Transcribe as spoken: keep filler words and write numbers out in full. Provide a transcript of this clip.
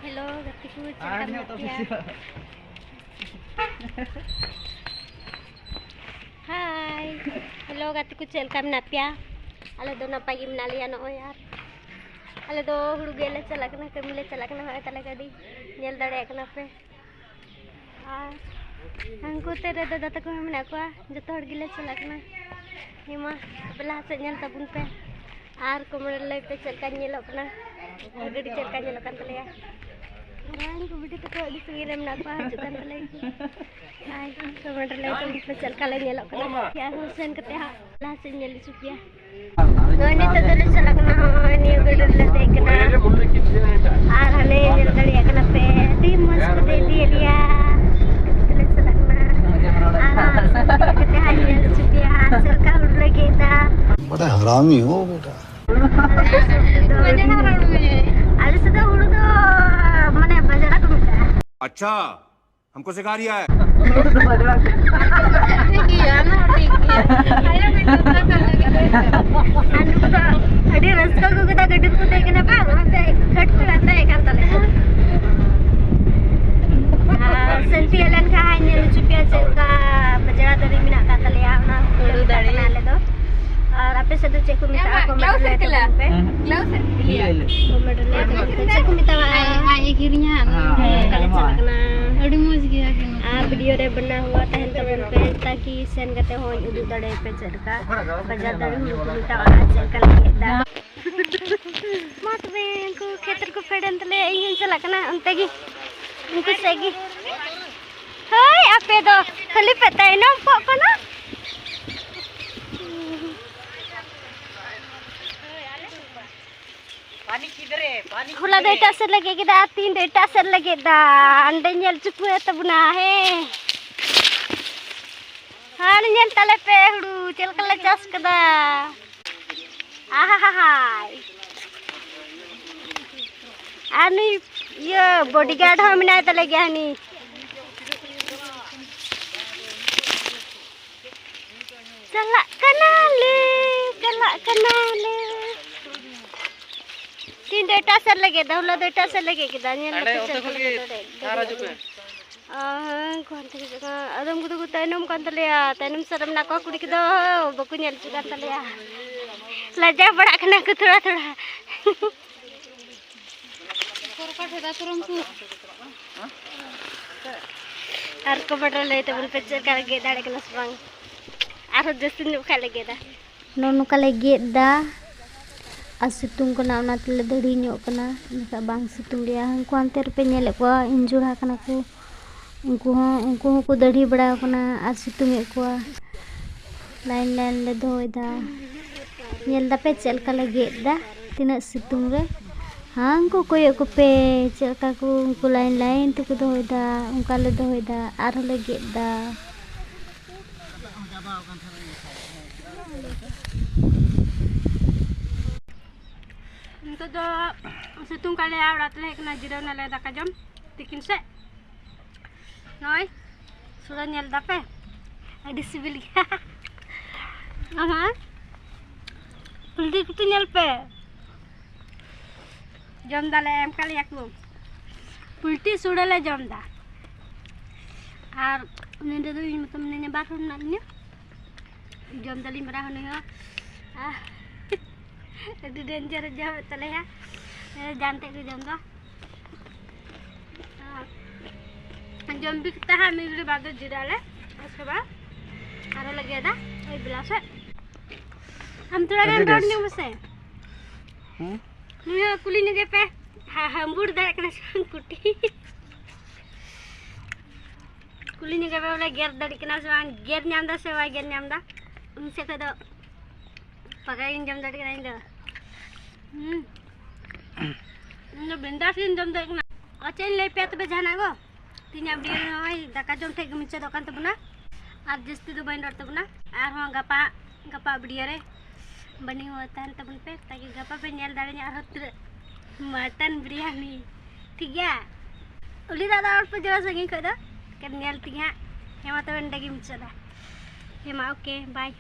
Hello ᱜᱟᱛᱮ ᱠᱚ, ᱪᱮᱫ ᱞᱮᱠᱟ ᱢᱮᱱᱟᱜ ᱯᱮᱭᱟ? ᱦᱟᱭ᱾ ᱦᱮᱞᱳ ᱜᱟᱛᱮ ᱠᱚ, ᱪᱮᱫ ᱞᱮᱠᱟ ᱢᱮᱱᱟᱜ ᱯᱮᱭᱟ? ᱟᱞᱮ ᱫᱚ ᱱᱟᱯᱟᱭ ᱜᱮ ᱢᱮᱱᱟᱜ ᱞᱮᱭᱟ᱾ ᱱᱚᱜᱼᱚᱭ ᱟᱨ ᱟᱞᱮ ᱫᱚ ᱦᱩᱲᱩ ᱜᱮᱞᱮ ᱪᱟᱞᱟᱜ ᱠᱟᱱᱟ, ᱠᱟᱹᱢᱤ ᱞᱮ ᱪᱟᱞᱟᱜ ᱠᱟᱱᱟ᱾ ᱱᱚᱜᱼᱚᱭ ᱛᱟᱞᱮ ᱜᱟᱹᱰᱤ, ᱧᱮᱞ ᱫᱟᱲᱮᱭᱟᱜ ᱠᱟᱱᱟ ᱯᱮ᱾ ᱟᱨ ᱦᱟᱱᱠᱩ ᱛᱮ ᱨᱮ ᱫᱟᱫᱟ ᱛᱟᱠᱚ ᱦᱚᱸ ᱢᱮᱱᱟᱜ ᱠᱚᱣᱟ, ᱡᱚᱛᱚ ᱦᱚᱲ ᱜᱮᱞᱮ ᱪᱟᱞᱟᱜ ᱠᱟᱱᱟ᱾ ᱦᱮᱸ ᱢᱟ, ᱛᱚᱵᱮ ᱞᱟᱦᱟ ᱥᱮᱫ ᱧᱮᱞ ᱛᱟᱵᱚᱱ ᱯᱮ ᱟᱨ comment ᱨᱮ ᱞᱟᱹᱭ ᱯᱮ ᱪᱮᱫ ᱞᱮᱠᱟ ᱧᱮᱞᱚᱜ ᱠᱟᱱᱟ, ᱜᱟᱹᱰᱤ ᱪᱮᱫ ᱞᱮᱠᱟ ᱧᱮᱞᱚᱜ ᱠᱟᱱ ᱛᱟᱞᱮᱭᱟ᱾ ᱟᱨ ᱦᱟᱱᱠᱩ ᱵᱤᱴᱤ ᱛᱟᱠᱚ ᱟᱹᱰᱤ ᱥᱟᱺᱜᱤᱧ ᱨᱮ ᱢᱮᱱᱟᱜ ᱠᱚᱣᱟ, ᱦᱤᱡᱩᱜ ᱠᱟᱱ ᱛᱟᱞᱮᱭᱟ ᱠᱚ᱾ ᱟᱨ comment ᱨᱮ ᱞᱟᱹᱭ ᱛᱟᱵᱚᱱ ᱯᱮ ᱪᱮᱫ ᱞᱮᱠᱟ ᱞᱮ ᱧᱮᱞᱚᱜ ᱠᱟᱱᱟ᱾ ᱟᱨᱦᱚᱸ ᱥᱮᱱ ᱠᱟᱛᱮ ᱦᱟᱸᱜ ᱞᱟᱦᱟ ᱥᱮᱫ ᱧᱮᱞ ᱦᱚᱪᱚ ᱯᱮᱭᱟ᱾ ᱱᱚᱜᱼᱚᱭ ᱱᱤᱛᱚᱜ ᱫᱚᱞᱮ ᱪᱟᱞᱟᱜ ᱠᱟᱱᱟ, ᱱᱚᱜᱼᱚᱭ ᱱᱤᱭᱟᱹ ᱜᱟᱹᱰᱤ ᱨᱮᱞᱮ ᱫᱮᱡ ᱠᱟᱱᱟ᱾ ᱟᱨ ᱦᱟᱱᱮ ᱧᱮᱞ ᱫᱟᱲᱮᱭᱟᱜ ᱠᱟᱱᱟ ᱯᱮ, ᱟᱹᱰᱤ ᱢᱚᱡᱽ ᱠᱚ ᱫᱮᱡ ᱤᱫᱤᱭᱮᱫ ᱞᱮᱭᱟ᱾ ᱱᱤᱛᱚᱜ ᱫᱚᱞᱮ ᱪᱟᱞᱟᱜ ᱠᱟᱱᱟ᱾ ᱟᱨ ᱦᱟᱸᱜ ᱥᱟᱹᱛ ᱠᱟᱛᱮ ᱦᱟᱸᱜ ᱧᱮᱞ ᱦᱚᱪᱚ ᱯᱮᱭᱟ ᱦᱟᱸᱜ ᱪᱮᱫ ᱞᱮᱠᱟ ᱦᱩᱲᱩ ᱞᱮ ᱜᱮᱫ ᱮᱫᱟ᱾ ᱵᱟᱰᱟ ᱦᱟᱨᱟᱢᱤ ᱦᱳ ᱵᱮᱴᱟ᱾ ᱟᱞᱮ ᱥᱮᱫ ᱫᱚ ᱦᱩᱲᱩ ᱫᱚ ᱢᱟᱱᱮ ᱵᱟᱡᱽᱲᱟ ᱠᱚ ᱢᱮᱛᱟᱜᱼᱟ᱾ ᱟᱪᱪᱷᱟ᱾ हमको सिखा रिया है। ᱴᱷᱤᱠ ᱜᱮᱭᱟ, ᱚᱱᱟ ᱦᱚᱸ ᱴᱷᱤᱠ ᱜᱮᱭᱟ᱾ ᱟᱨ ᱱᱩᱠᱩ ᱫᱚ ᱟᱹᱰᱤ ᱨᱟᱹᱥᱠᱟᱹ ᱠᱚ ᱠᱮᱫᱟ, ᱜᱟᱹᱰᱤ ᱨᱮᱠᱚ ᱫᱮᱡ ᱠᱟᱱᱟ ᱵᱟᱝ, ᱚᱱᱟᱛᱮ ᱠᱷᱟᱹᱴ ᱠᱚ ᱞᱟᱸᱫᱟᱭᱮᱫ ᱠᱟᱱ ᱛᱟᱞᱮᱭᱟ᱾ ᱟᱨ ᱥᱟᱹᱱᱛᱤ ᱦᱮᱡ ᱞᱮᱱᱠᱷᱟᱱ ᱦᱟᱸᱜ ᱧᱮᱞ ᱦᱚᱪᱚ ᱯᱮᱭᱟ ᱪᱮᱫ ᱞᱮᱠᱟ ᱵᱟᱡᱽᱲᱟ ᱫᱟᱨᱮ ᱢᱮᱱᱟᱜ ᱟᱠᱟᱫ ᱛᱟᱞᱮᱭᱟ, ᱚᱱᱟ ᱦᱩᱲᱩ ᱫᱟᱨᱮ᱾ ᱟᱞᱮ ᱫᱚ᱾ ᱟᱨ ᱟᱯᱮ ᱥᱮᱫ ᱫᱚ ᱪᱮᱫ ᱠᱚ ᱢᱮᱛᱟᱜᱼᱟ? Comment ᱨᱮ ᱞᱟᱹᱭ ᱛᱟᱵᱚᱱ ᱯᱮ᱾ ᱤᱭᱟᱹ, ᱤᱭᱟᱹ᱾ Comment ᱨᱮ ᱞᱟᱹᱭ ᱛᱟᱵᱚᱱ ᱯᱮ᱾ ᱪᱮᱫ ᱠᱚ ᱢᱮᱛᱟᱜᱼᱟ? ᱟᱡ, ᱟᱡ ᱮ ᱠᱤᱨᱤᱧᱟ, ᱟᱫᱚ ᱦᱮᱸ, ᱦᱮᱸ, ᱦᱮᱸ᱾ ᱟᱹᱰᱤ ᱢᱚᱡᱽ ᱜᱮᱭᱟ ᱠᱤᱱ᱾ ᱟᱨ video ᱨᱮ ᱵᱮᱱᱟᱣ ᱦᱩᱭᱩᱜᱼᱟ, ᱛᱟᱦᱮᱱ ᱛᱟᱵᱚᱱ ᱯᱮ, ᱛᱟᱠᱤ ᱥᱮᱱ ᱠᱟᱛᱮ ᱦᱚᱸᱧ ᱩᱫᱩᱜ ᱫᱟᱲᱮᱭᱟᱯᱮ ᱪᱮᱫ ᱞᱮᱠᱟ ᱵᱟᱡᱟᱨ ᱫᱟᱨᱮ ᱦᱩᱲᱩ ᱠᱚ ᱢᱮᱛᱟᱜᱼᱟ, ᱚᱱᱟ ᱪᱮᱫ ᱞᱮᱠᱟ ᱞᱮ ᱜᱮᱫ ᱫᱟ᱾ ᱢᱟ ᱛᱚᱵᱮ, ᱩᱱᱠᱩ ᱠᱷᱮᱛ ᱨᱮᱠᱚ ᱯᱷᱮᱰ ᱮᱱ ᱛᱟᱞᱮᱭᱟ, ᱤᱧ ᱦᱚᱸᱧ ᱪᱟᱞᱟᱜ ᱠᱟᱱᱟ ᱚᱱᱛᱮ ᱜᱮ, ᱩᱱᱠᱩ ᱥᱮᱫ ᱜᱮ᱾ ᱦᱳᱭ, ᱟᱯᱮ ᱫᱚ ᱠᱷᱟᱹᱞᱤ ᱯᱮ ᱛᱟᱭᱱᱚᱢ ᱠᱚᱜ ᱠᱟᱱᱟ᱾ ᱦᱚᱞᱟ ᱫᱚ ᱮᱴᱟᱜ ᱥᱮᱫ ᱞᱮ ᱜᱮᱫ ᱠᱮᱫᱟ ᱟᱨ ᱛᱤᱦᱤᱧ ᱫᱚ ᱮᱴᱟᱜ ᱥᱮᱫ ᱞᱮ ᱜᱮᱫ ᱮᱫᱟ᱾ ᱚᱸᱰᱮ ᱧᱮᱞ ᱦᱚᱪᱚ ᱠᱚ ᱦᱩᱭᱩᱜ ᱛᱟᱵᱚᱱᱟ, ᱦᱮᱸ᱾ ᱦᱟᱱ ᱧᱮᱞ ᱛᱟᱞᱮ ᱯᱮ ᱦᱩᱲᱩ ᱪᱮᱫ ᱞᱮᱠᱟ ᱞᱮ ᱪᱟᱥ ᱠᱟᱫᱟ᱾ ᱟᱦᱟᱦᱟᱦᱟᱭ᱾ ᱟᱨ ᱱᱩᱭ ᱤᱭᱟᱹ bodyguard ᱦᱚᱸ ᱢᱮᱱᱟᱭ ᱛᱟᱞᱮ ᱜᱮᱭᱟ ᱦᱟᱹᱱᱤ᱾ ᱪᱟᱞᱟᱜ ᱠᱟᱱᱟᱞᱮ, ᱪᱟᱞᱟᱜ ᱠᱟᱱᱟᱞᱮ᱾ ᱤᱧ ᱫᱚ ᱮᱴᱟᱜ ᱥᱮᱫ ᱞᱮ ᱜᱮᱫᱟ, ᱦᱚᱞᱟ ᱫᱚ ᱮᱴᱟᱜ ᱥᱮᱫ ᱞᱮ ᱜᱮᱫ ᱠᱮᱫᱟ᱾ ᱧᱮᱞ ᱟᱞᱮ ᱫᱟᱯᱮ ᱚᱱᱛᱮ ᱪᱮᱫ ᱠᱷᱚᱱ ᱞᱮᱠᱟ ᱜᱮ ᱜᱮᱫ ᱫᱟᱲᱮᱭᱟᱜ ᱟᱨ ᱦᱤᱡᱩᱜ ᱯᱮ᱾ ᱚ, ᱦᱮᱸ, ᱩᱱᱠᱩ ᱦᱟᱱᱛᱮ ᱦᱤᱡᱩᱜ ᱠᱟᱱᱟ᱾ ᱟᱫᱚᱢ ᱠᱚᱫᱚ ᱠᱚ ᱛᱟᱭᱱᱚᱢ ᱠᱟᱱ ᱛᱟᱞᱮᱭᱟ᱾ ᱛᱟᱭᱱᱚᱢ ᱥᱮᱫ ᱨᱮ ᱢᱮᱱᱟᱜ ᱠᱚᱣᱟ ᱠᱩᱲᱤ ᱠᱚᱫᱚ, ᱵᱟᱠᱚ ᱧᱮᱞ ᱦᱚᱪᱚ ᱠᱟᱱ ᱛᱟᱞᱮᱭᱟ᱾ ᱞᱟᱡᱟᱣ ᱵᱟᱲᱟᱜ ᱠᱟᱱᱟ ᱠᱚ ᱛᱷᱚᱲᱟ ᱛᱷᱚᱲᱟ᱾ ᱟᱨ comment ᱨᱮ ᱞᱟᱹᱭ ᱛᱟᱵᱚᱱ ᱯᱮ, ᱪᱮᱫ ᱞᱮᱠᱟ ᱞᱮ ᱜᱮᱫ ᱫᱟᱲᱮᱭᱟᱜ ᱠᱟᱱᱟ ᱥᱮ ᱵᱟᱝ᱾ ᱟᱨᱦᱚᱸ ᱡᱟᱹᱥᱛᱤ ᱧᱚᱜ ᱠᱷᱟᱡ ᱞᱮ ᱜᱮᱫᱟ᱾ ᱱᱚᱜᱼᱚ ᱱᱚᱝᱠᱟ ᱞᱮ ᱜᱮᱫ ᱫᱟ᱾ ᱟᱨ ᱥᱤᱛᱩᱝ ᱠᱟᱱᱟ, ᱚᱱᱟ ᱛᱮᱞᱮ ᱫᱟᱹᱲᱦᱤ ᱧᱚᱜ ᱠᱟᱱᱟ, ᱵᱟᱠᱷᱟᱡ ᱵᱟᱝ ᱥᱤᱛᱩᱝ ᱞᱮᱭᱟ᱾ ᱦᱟᱱᱠᱩ ᱦᱟᱱᱛᱮ ᱨᱮᱯᱮ ᱧᱮᱞᱮᱫ ᱠᱚᱣᱟ, ᱤᱧ ᱡᱚᱲᱟ ᱠᱟᱱᱟ ᱠᱚ, ᱩᱱᱠᱩ ᱦᱚᱸ, ᱩᱱᱠᱩ ᱦᱚᱸᱠᱚ ᱫᱟᱹᱲᱦᱤ ᱵᱟᱲᱟ ᱠᱟᱱᱟ ᱟᱨ ᱥᱤᱛᱩᱝ ᱮᱫ ᱠᱚᱣᱟ᱾ line line ᱞᱮ ᱫᱚᱦᱚᱭᱮᱫᱟ᱾ ᱧᱮᱞ ᱫᱟᱯᱮ ᱪᱮᱫ ᱞᱮᱠᱟ ᱞᱮ ᱜᱮᱫ ᱫᱟ, ᱛᱤᱱᱟᱹᱜ ᱥᱤᱛᱩᱝ ᱨᱮ᱾ ᱦᱟᱱᱠᱩ ᱠᱚᱭᱚᱜ ᱠᱚᱯᱮ, ᱪᱮᱫ ᱞᱮᱠᱟ ᱠᱚ ᱩᱱᱠᱩ line line ᱛᱮᱠᱚ ᱫᱚᱦᱚᱭᱮᱫᱟ, ᱚᱱᱠᱟ ᱞᱮ ᱫᱚᱦᱚᱭᱮᱫᱟ, ᱟᱨᱦᱚᱸ ᱞᱮ ᱜᱮᱫ ᱫᱟ᱾ ᱱᱤᱛᱚᱜ ᱫᱚ ᱥᱤᱛᱩᱝ ᱠᱟᱜ ᱞᱮᱭᱟ, ᱚᱲᱟᱜ ᱛᱮᱞᱮ ᱦᱮᱡ ᱠᱟᱱᱟ, ᱡᱤᱨᱟᱹᱣ ᱱᱟᱞᱮ ᱫᱟᱠᱟ ᱡᱚᱢ ᱛᱤᱠᱤᱱ ᱥᱮᱫ᱾ ᱱᱚᱜᱼᱚᱭ ᱥᱩᱨᱟᱹ ᱧᱮᱞ ᱫᱟᱯᱮ, ᱟᱹᱰᱤ ᱥᱤᱵᱤᱞ ᱜᱮᱭᱟ᱾ ᱟᱢᱟ ᱯᱩᱞᱴᱤ ᱠᱚᱯᱮ ᱧᱮᱞ ᱯᱮ, ᱡᱚᱢ ᱫᱟᱞᱮ, ᱮᱢ ᱠᱟᱜ ᱞᱮᱭᱟ ᱠᱚ᱾ ᱯᱩᱞᱴᱤ ᱥᱩᱲᱟᱹ ᱞᱮ ᱡᱚᱢ ᱫᱟ᱾ ᱟᱨ ᱱᱚᱸᱰᱮ ᱫᱚ ᱤᱧ ᱢᱚᱛᱚ ᱢᱤᱱᱟᱹᱧᱟ, ᱵᱟᱨ ᱦᱚᱲ ᱢᱮᱱᱟᱜ ᱞᱤᱧᱟ᱾ ᱡᱚᱢ ᱫᱟᱞᱤᱧ ᱵᱟᱱᱟ ᱦᱚᱲ ᱱᱤᱭᱟᱹ᱾ ᱟᱨ ᱟᱹᱰᱤ danger ᱮ ᱡᱚᱢᱮᱫ ᱛᱟᱞᱮᱭᱟ᱾ ᱡᱟᱱ ᱛᱮᱫ ᱜᱮ ᱡᱚᱢ ᱫᱟ᱾ ᱟᱨ ᱡᱚᱢ ᱵᱤ ᱠᱟᱛᱮ ᱦᱟᱸᱜ ᱢᱤᱫ ᱜᱷᱟᱹᱲᱤ ᱵᱟᱫ ᱫᱚ ᱡᱤᱨᱟᱹᱜ ᱟᱞᱮ᱾ ᱩᱥᱠᱮ ᱵᱟᱫ ᱟᱨᱦᱚᱸ ᱞᱮ ᱜᱮᱫᱟ ᱳᱭ ᱵᱮᱞᱟ ᱥᱮᱫ᱾ ᱟᱢ ᱛᱷᱚᱲᱟ ᱜᱟᱱ ᱟᱹᱰᱤ ᱨᱚᱲ ᱵᱮᱥ᱾ ᱧᱚᱜ ᱢᱮᱥᱮ᱾ ᱦᱩᱸ? ᱱᱩᱭ ᱦᱚᱸ ᱠᱩᱞᱤ ᱧᱚᱜᱮ ᱯᱮ, ᱦᱟ-, ᱦᱟᱢᱵᱩᱲ ᱫᱟᱲᱮᱭᱟᱜ ᱠᱟᱱᱟ ᱥᱮ ᱵᱟᱝ ᱠᱩᱴᱤ? ᱠᱩᱞᱤ ᱧᱚᱜᱮ ᱯᱮ ᱵᱚᱞᱮ ᱜᱮᱨ ᱫᱟᱲᱮᱭᱟᱜ ᱠᱟᱱᱟ ᱥᱮ ᱵᱟᱝ, ᱜᱮᱨ ᱧᱟᱢ ᱫᱟ ᱥᱮ ᱵᱟᱭ ᱜᱮᱨ ᱧᱟᱢ ᱫᱟ? ᱩᱱ ᱥᱮᱫ ᱠᱷᱚᱡ ᱫᱚ ᱯᱟᱠᱟ ᱜᱤᱧ ᱡᱚᱢ ᱫᱟᱲᱮᱭᱟᱜ ᱠᱟᱱᱟ ᱤᱧ ᱫᱚ᱾ ᱦᱩᱸ᱾ ᱤᱧ ᱫᱚ ᱵᱤᱱᱫᱟᱥ ᱜᱤᱧ ᱡᱚᱢ ᱫᱟᱲᱮᱭᱟᱜ ᱠᱟᱱᱟ᱾ ᱟᱨ ᱪᱮᱫ ᱤᱧ ᱞᱟᱹᱭ ᱯᱮᱭᱟ ᱛᱚᱵᱮ ᱡᱟᱦᱟᱱᱟᱜ ᱠᱚ? ᱛᱮᱦᱮᱧᱟᱜ video ᱱᱚᱜᱼᱚᱭ ᱫᱟᱠᱟ ᱡᱚᱢ ᱴᱷᱮᱡ ᱜᱮ ᱢᱩᱪᱟᱹᱫᱚᱜ ᱠᱟᱱ ᱛᱟᱵᱚᱱᱟ᱾ ᱟᱨ ᱡᱟᱹᱥᱛᱤ ᱫᱚ ᱵᱟᱹᱧ ᱨᱚᱲ ᱛᱟᱵᱚᱱᱟ᱾ ᱟᱨᱦᱚᱸ ᱜᱟᱯᱟ, ᱜᱟᱯᱟ video ᱨᱮ ᱵᱟᱹᱱᱤ ᱦᱚᱸ ᱛᱟᱦᱮᱱ ᱛᱟᱵᱚᱱ ᱯᱮ, ᱛᱟᱠᱤ ᱜᱟᱯᱟ ᱯᱮ ᱧᱮᱞ ᱫᱟᱲᱮᱧᱟ ᱟᱨᱦᱚᱸ ᱛᱤᱱᱟᱹᱜ mutton ᱵᱤᱨᱭᱟᱱᱤ᱾ ᱴᱷᱤᱠ ᱜᱮᱭᱟ? ᱩᱞᱤ ᱫᱟᱜ ᱫᱚ ᱟᱞᱚ ᱯᱮ ᱡᱚᱢᱟ ᱥᱟᱺᱜᱤᱧ ᱠᱷᱚᱡ ᱫᱚ, ᱮᱱᱠᱷᱟᱱ ᱧᱮᱞ ᱛᱮᱜᱮ ᱦᱟᱸᱜ᱾ ᱦᱮᱸ ᱢᱟ ᱛᱚᱵᱮ ᱱᱚᱸᱰᱮ ᱜᱮ ᱢᱩᱪᱟᱹᱫᱟ᱾ ᱦᱮᱸ ᱢᱟ, okay, bye᱾